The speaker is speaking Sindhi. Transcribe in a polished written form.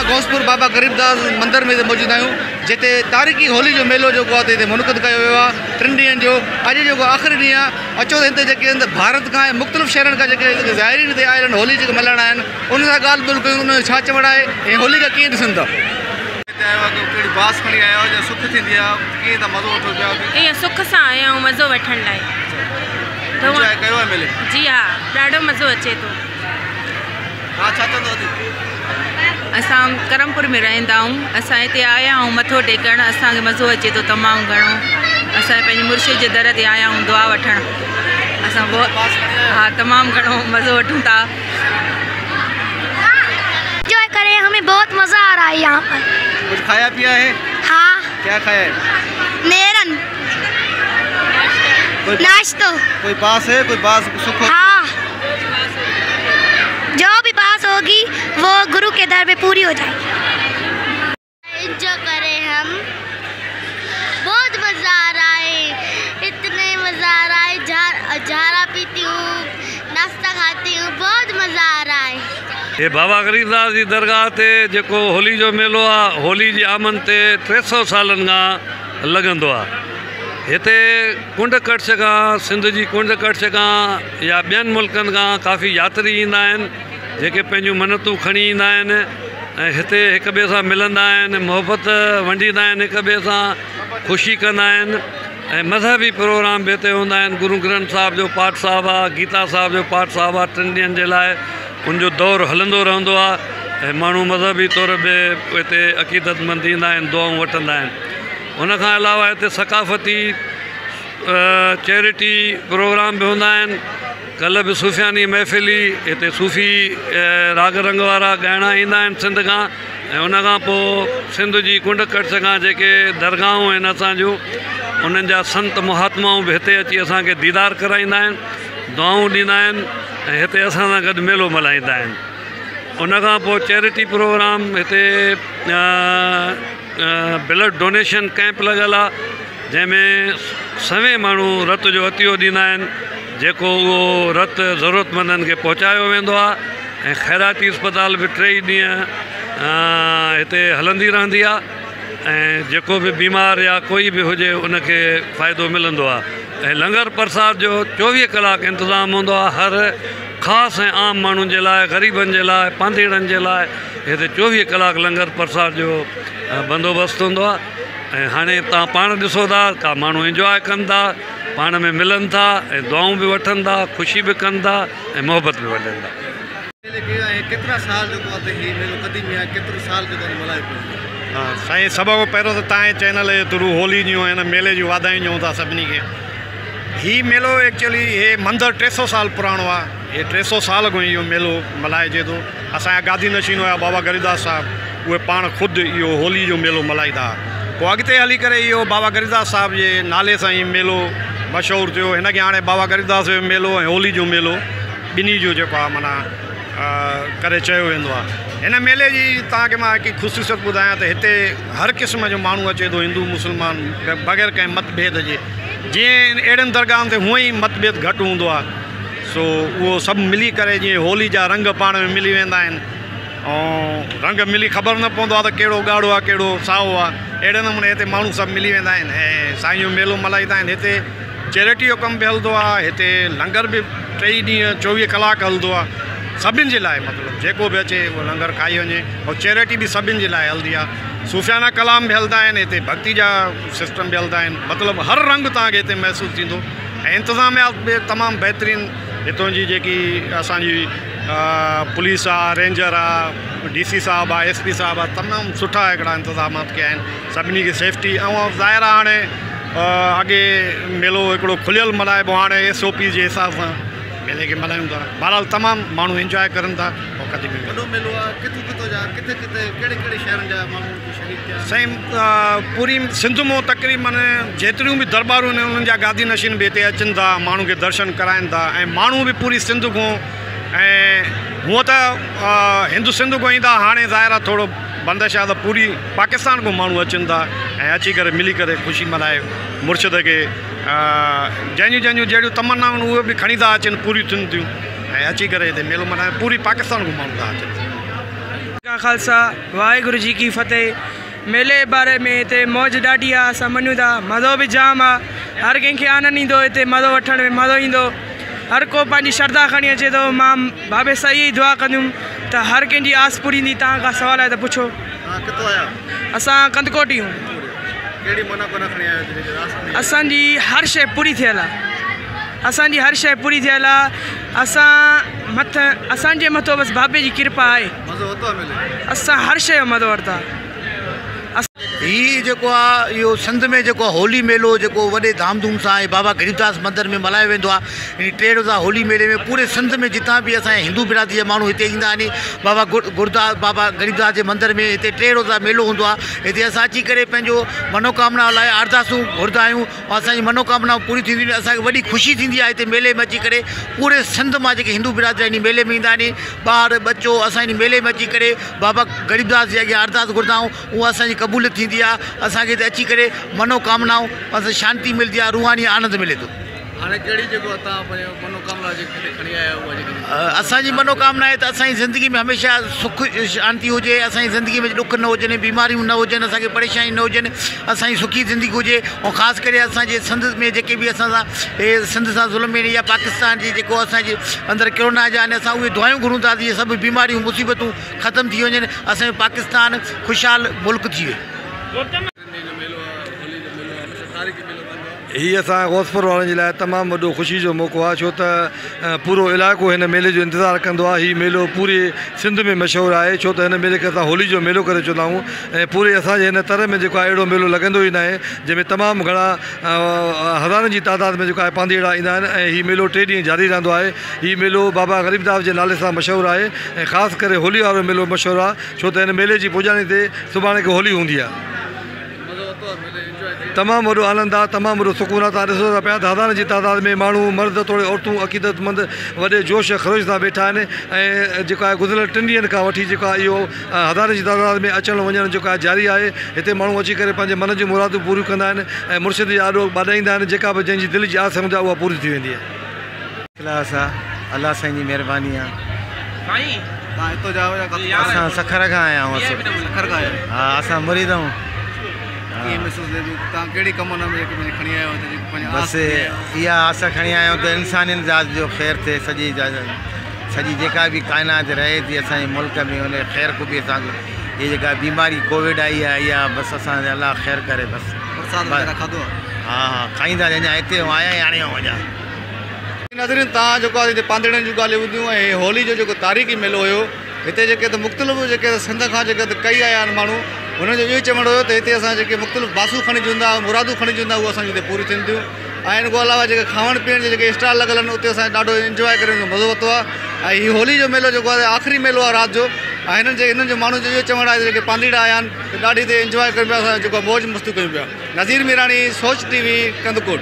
غوثپور بابا غريب داس مندر ۾ موجود آهيون جتي تاريخي هولي جو ميلو جيڪو آهي هتي منعقد ڪيو ويو آهي ٽن ڏينهن جو اڄ جيڪو آخري ڏينهن آهي. اچو ته هتي جيڪي ڀارت کان ۽ مختلف شهرن کان جيڪي زائرين هتي آيل آهن هولي جيڪي ملهائڻ آيا آهن انهن سان ڳالهه ٻولهه ڪيون انهن جو ڇا چوڻ آهي ۽ هولي کي ڪيئن ڏسن ٿا. هتي آيو آهي ڪهڙي باس کڻي آيا آهيو جا سک ٿيندي آهي ڪيئن ٿا مزو وٺو پيا هتي؟ ائين سک سان آيا آهيون مزو وٺڻ لاء. انجواء ڪيو آهي ميلي ۾؟ جي ها ڏاڍو مزو اچي ٿو. ها ڇا چوندو ادي؟ اسان ڪرمپور ۾ رهندا آهيون اسان هتي آيا آهيون مٿو ٽيڪڻ اسان کي مزو اچي ٿو تمام گهڻو اسان پنهنجي مرشد جي در تي آيا آهيون دعا وٺڻ اسان ها تمام گهڻو مزو وٺون ٿا. انجوائے کرے ہمیں بہت مزہ آ رہا ہے یہاں پر۔ کچھ کھایا پیا ہے؟ ہاں۔ کیا کھایا ہے؟ نیرن۔ ناشتو۔ کوئی باس ہے؟ کوئی باس سکھ؟ ہاں، جو بھی باس ہوگی وہ گرو کے در پہ پوری ہو جائے گی۔ انجوائے کرے ہم، بہت مزہ آ رہا ہے، اتنے مزہ آ رہا ہے۔ جھارا پیتی ہوں، ناشتہ کھاتی ہوں، بہت مزہ آ رہا ہے۔ هي بابا غريبداس جي درگاهه تي جيڪو هولي جو ميلو آهي، هولي جي آمد تي 300 سالن کان لڳندو آهي. هتي ڪنڊ ڪڙڇ کان، سنڌ جي ڪنڊ ڪڙڇ کان يا ٻين ملڪن کان ڪافي ياتري ايندا آهن جيڪي پنهنجون منتون کڻي ايندا آهن ۽ هتي هڪ ٻئي سان ملندا آهن، محبت ونڊيندا آهن، هڪ ٻئي سان خوشي ڪندا آهن ۽ مذهبي پروگرام به هتي هوندا آهن. گرو گرنٿ صاحب جو پاٺ صاحب آهي، گيتا صاحب جو پاٺ صاحب آهي، ٽن ڏينهن جي لاءِ ان جو دور هلندو رهندو آهي ۽ ماڻهو مذهبي طور به هتي عقيدتمند ايندا آهن، دعائون وٺندا آهن. ان کان علاوه هتي ثقافتي چيرٽي پروگرام به هوندا آهن. ڪلهه به صوفياني محفل هئي، هتي صوفي راڳ رنگ وارا ڳائڻا ايندا آهن سنڌ کان ۽ ان کان پوءِ سنڌ جي ڪنڊ ڪڙڇ کان جيڪي درگاهون آهن اسان جون، انهن جا سنت مهاتمائون به هتي اچي اسان کي ديدار ڪرائيندا آهن، دعائون ڏيندا آهن ۽ هتي اسان سان گڏ ميلو ملهائيندا آهن. ان کان پوءِ چيرٽي پروگرام هتي بلڊ ڊونيشن ڪيمپ لڳل آهي جنهن ۾ سوين ماڻهو رت جو عطيو ڏيندا آهن، جيڪو اهو رت ضرورتمندن کي پهچايو ويندو آهي. ۽ خيراتي اسپتال به 3 ڏينهن هتي هلندي رهندي آهي ۽ جيڪو به بيمار يا ڪوئي به هجي ان کي فائدو ملندو آهي. ۽ لنگر پرساد جو 24 ڪلاڪ انتظام هوندو آهي هر خاص ۽ عام ماڻهن جي لاءِ، غريبن جي لاءِ، پانڌيئڙن جي لاءِ هتي 24 ڪلاڪ لنگر پرساد جو بندوبست هوندو آهي. ۽ هاڻي توهان پاڻ ڏسو ٿا ڪا ماڻهو انجواءِ ڪن ٿا، پاڻ ۾ ملن ٿا ۽ دعائون به وٺن ٿا، خوشي به ڪن ٿا ۽ محبت به ونڊن ٿا. ڪيترا سال جيڪو آهي هي ميلو قديمي آهي، ڪيترو سال جيڪو ملهايو پيو وڃي؟ ها سائين، سڀ کان پهريون ته توهان جي چينل جي ٿرو هولي جون ۽ هن ميلي جون واڌايون ڏيون ٿا سڀني کي. هي ميلو ايڪچوئلي هي مندر 300 سال پراڻو آهي. هي 300 سال کان اهو ميلو ملهائجي ٿو. اسان جا گادي نشين هئا بابا غريبداس صاحب، اهي پاڻ خود اهو هولي جو ميلو ملهائيندا هئا. پوءِ اڳتي هلي ڪري اهو بابا غريبداس صاحب جي نالي سان ئي ميلو مشهور ٿيو. هن کي هاڻي بابا غريبداس جو ميلو ۽ هولي جو ميلو ٻنهي جو جيڪو آهي معنيٰ ڪري چيو ويندو آهي. هن ميلي جي توهان کي مان هڪ خصوصيت ٻڌايان ته هتي هر قسم جو ماڻهو اچي ٿو، هندو مسلمان بغير ڪنهن متڀيد جي. جيئن اهڙين درگاهن تي هونئن ئي متڀيد گهٽ هوندو آهي، سو اهو سڀ ملي ڪري جيئن هولي جا رنگ پاڻ ۾ ملي ويندا آهن ۽ رنگ ملي خبر نه پوندو آهي ته ڪهڙو ڳاڙهو آهي ڪهڙو سائو آهي. اهڙي نموني هتي ماڻهو سڀ ملي ويندا آهن ۽ سائين جو ميلو ملهائيندا آهن. هتي چيرٽي جو ڪم به هلندو آهي، هتي لنگر به 3 ڏينهن 24 ڪلاڪ هلندو آهي سڀني جي لاءِ، مطلب جيڪو به اچي اهو لنگر کائي وڃي. ۽ چيرٽي به سڀني جي لاءِ هلندي آهي. صوفيانه ڪلام به هلندا آهن، هتي ڀڳتي جا سسٽم به هلندا آهن. مطلب هر رنگ توهان کي هتي محسوس ٿيندو ۽ انتظاميات به تمام بهترين. هتان جي جيڪي اسان جي پوليس آهي، رينجر آهي، ڊي سي صاحب آهي، ايس پي صاحب آهي، تمام سٺا هڪڙا انتظامات ڪيا آهن سڀني کي سيفٽي. ۽ ظاهر آهي هاڻي اڳي ميلو هڪڙو کليل ملهائبو، هاڻي ايس او پي جي حساب سان ميلي کي ملهايون ٿا. بهرحال تمام ماڻهو انجواءِ ڪرن ٿا. وڏو ميلو آهي، ڪٿون ڪٿون جا، ڪٿي ڪٿي ڪهڙي ڪهڙي شهرن جا ماڻهو هتي شريڪ ٿيا؟ سائين پوري سنڌ مان تقريبن جيتريون به دربارون آهن انهن جا گادي نشين به هتي اچن ٿا، ماڻهو کي درشن ڪرائين ٿا ۽ ماڻهو به پوري سنڌ کان ۽ هونئن ته هند سنڌ کان ايندا، هاڻي ظاهر آهي ٿورو بندش آهي ته پوري پاڪستان کان ماڻهو اچن ٿا ۽ اچي ڪري ملي ڪري خوشي ملهائي مرشد کي جنهن جون جنهن جون جهڙيون تمنائون آهن اهي به کڻي ٿا اچن، پوريون ٿين ٿيون ۽ اچي ڪري هتي ميلو ملهائي پوري پاڪستان کان ماڻهو ٿا اچن. का खालसा वाहेगुरु जी की फतेह। मेले बारे में हिते मौज ॾाढी आहे, असां मञूं था, मज़ो बि जाम आहे, हर कंहिंखे आनंद ईंदो, हिते मज़ो वठण में मज़ो ईंदो, हर को पंहिंजी श्रद्धा खणी अचे थो। मां बाबे सां इहा ई दुआ कंदुमि त हर कंहिंजी आस पूरी ईंदी। तव्हां खां सवाल आहे त पुछो। असां कंदकोट आहियूं। असांजी हर शइ पूरी थियल आहे, असांजी हर शइ पूरी थियल आहे। असां मथां असांजे मथां बसि बाबे जी कृपा आहे, असां हर शइ जो मज़ो वरितो आहे। हीउ जेको आहे इहो सिंध में जेको होली मेलो जेको वॾे धाम धूम सां ऐं बाबा गरीबदास मंदिर में मल्हायो वेंदो आहे। इन टे रोज़ा होली मेले में पूरे सिंध में जितां बि असांजे हिंदू बिरादरी जा माण्हू हिते ईंदा आहिनि, बाबा गुरदास बाबा गरीबदास जे मंदिर में हिते टे रोज़ा मेलो हूंदो आहे। हिते असां अची करे पंहिंजो मनोकामना लाइ अरदासूं घुरंदा आहियूं ऐं असांजी मनोकामना पूरी थींदियूं आहिनि। असांखे वॾी ख़ुशी थींदी आहे हिते मेले में अची करे। पूरे सिंध मां जेके हिंदू बिरादरी आहिनि मेले में ईंदा आहिनि, ॿार बचो असां इन मेले में अची करे बाबा गरीबदास जे अॻियां अरदास घुरंदा आहियूं, उहा असांजी क़बूलियत थींदी आहे। असांखे हिते अची करे मनोकामनाऊं असांखे शांती मिलंदी आहे, रूहानी आनंद मिले थो। हाणे कहिड़ी जेको तव्हां पंहिंजो मनोकामना जेके खणी आया आहियो उहा जेकी? असांजी मनोकामना आहे त असांजी ज़िंदगी में हमेशह सुख शांती हुजे, असांजी ज़िंदगी में ॾुख न हुजनि, बीमारियूं न हुजनि, असांखे परेशानी न हुजनि, असांजी सुखी ज़िंदगी हुजे। ऐं ख़ासि करे असांजे सिंध में जेके बि असां सां सिंध सां ज़ुल्म या पाकिस्तान जी जेको असांजे अंदरि कोरोना जा आहिनि, असां उहे दुआयूं घुरूं था त इहे सभु बीमारियूं मुसीबतूं ख़तमु थी वञनि, असांजो पाकिस्तान ख़ुशहाल मुल्क थी वञे। हीउ असां गौसपुर वारनि जे लाइ तमामु वॾो ख़ुशी जो मौक़ो आहे, छो त पूरो इलाइक़ो हिन मेले जो इंतज़ारु कंदो आहे। हीउ मेलो पूरे सिंध में मशहूरु आहे, छो त हिन मेले खे असां होली जो मेलो करे चवंदा आहियूं ऐं पूरे असांजे हिन तर में जेको आहे अहिड़ो मेलो लॻंदो ई न आहे, जंहिंमें तमामु घणा हज़ारनि जी तादाद में जेको आहे पांधीअड़ा ईंदा आहिनि ऐं हीउ मेलो 3 ॾींहं जारी रहंदो आहे। हीउ मेलो बाबा गरीबदास जे नाले सां मशहूरु आहे ऐं ख़ासि करे होली वारो मेलो मशहूरु आहे, छो त हिन मेले जी पुॼाणी ते सुभाणे खे होली हूंदी आहे। तमामु वॾो आनंदु आहे, तमामु वॾो सुकून आहे। तव्हां ॾिसो था पिया त हज़ारनि जी तादाद में माण्हू मर्द तोड़े औरतूं अक़ीदतमंद वॾे जोश ख़रोश सां वेठा आहिनि ऐं जेको आहे गुज़िरियल 3 ॾींहंनि खां वठी जेको आहे इहो हज़ारनि जी तादाद में अचणु वञणु जेको आहे जारी आहे। हिते माण्हू अची करे पंहिंजे मन जूं मुरादूं पूरियूं कंदा आहिनि ऐं मुर्शिद जे आॾो ॿाॾाईंदा आहिनि, जेका बि जंहिंजी दिलि जी आस हूंदी आहे उहा पूरी थी वेंदी आहे। क्लास आहे, अलाह साईं जी महिरबानी आहे। असां सखर खां आया आहियूं। सखर खां आया? हा, असां मुरीद आहियूं। बसि इहा आस खणी आया आहियूं त इंसानियत ज़ात जो ख़ैर थिए, सॼी सॼी जेका बि काइनात रहे थी असांजे मुल्क में उन ख़ैर ख़ूबी असांखे हीअ जेका बीमारी कोविड आई आहे इहा बसि असांजे अलाह ख़ैर करे। बसि हा हा खाईंदा अञा हिते आया ई हाणे वञा। नाज़रीन, तव्हां जेको आहे हिते पांधीअड़नि जूं ॻाल्हियूं ॿुधियूं ऐं होली जो जेको तारीख़ी मेलो हुयो, हिते जेके त मुख़्तलिफ़ जेके सिंध खां जेके त कई आया आहिनि माण्हू, हुननि जो इहो चवणु हुयो त हिते असां जेके मुख़्तलिफ़ बासूं खणी अचूं था, मुरादूं खणी अचूं था, उहे असांजी हिते पूरी थियनि थियूं। ऐं इन खां अलावा जेके खाइण पीअण जे जेके स्टॉल लॻल आहिनि उते असां ॾाढो इंजॉय करे मज़ो वरितो आहे। ऐं हीउ होली जो मेलो जेको आहे आख़िरी मेलो आहे राति जो, ऐं हिननि जो माण्हुनि जो इहो चवणु आहे जेके पांधीअड़ा आया आहिनि त ॾाढी हिते इंजॉय कयूं पिया, असां जेको मौज मस्ती कयूं पिया। नज़ीर मीराणी, सोच टीवी, कंदकोट।